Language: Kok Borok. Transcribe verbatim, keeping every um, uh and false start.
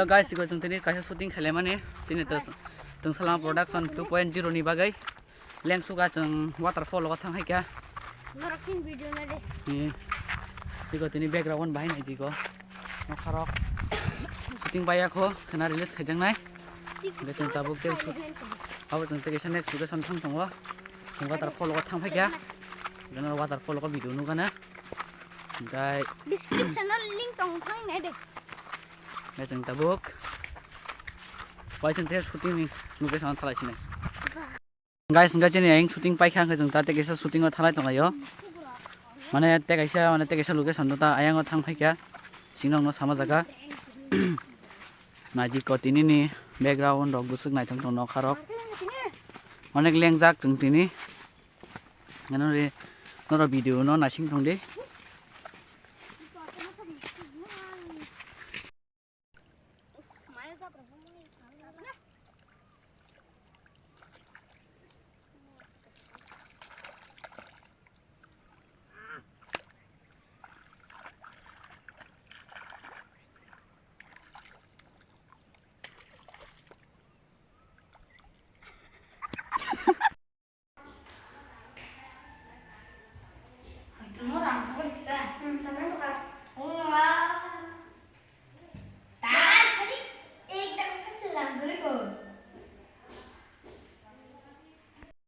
Guys, tiko chwng tini kaisa shooting khaimani chini Tongsalama Production two point zero ni bagwi. Lengsuka chwng waterfall o thang hai kha. Norok chini video na de. Ni. Tiko tini background bahai nai tiko. Nokharok. Shooting baya kho khena release khaijaknai. Hingke chwng tabuk tei shoot-, abo chwng tei kaisa next location thang tongo. Chwng waterfall o thang phai kha. Gana waterfall o video nukana. Hingke description o link tong thang nai de. Hingke chwng tabuk. Bai chwng tei shooting ni location thalai sinai. Guys, hingke chini ayang shooting paikha, hingke chwng ta tei kaisa shooting o thalai tonglaio. Mane tei kaisa, mane tei kaisa location ta ayang o thang phaikha. Chwng nokno sama jaga. Naidi ko tini ni background rok bwswk naithok tong nokha rok. Onek lengjak chwng tini. Ano re, norok video no naising tong di.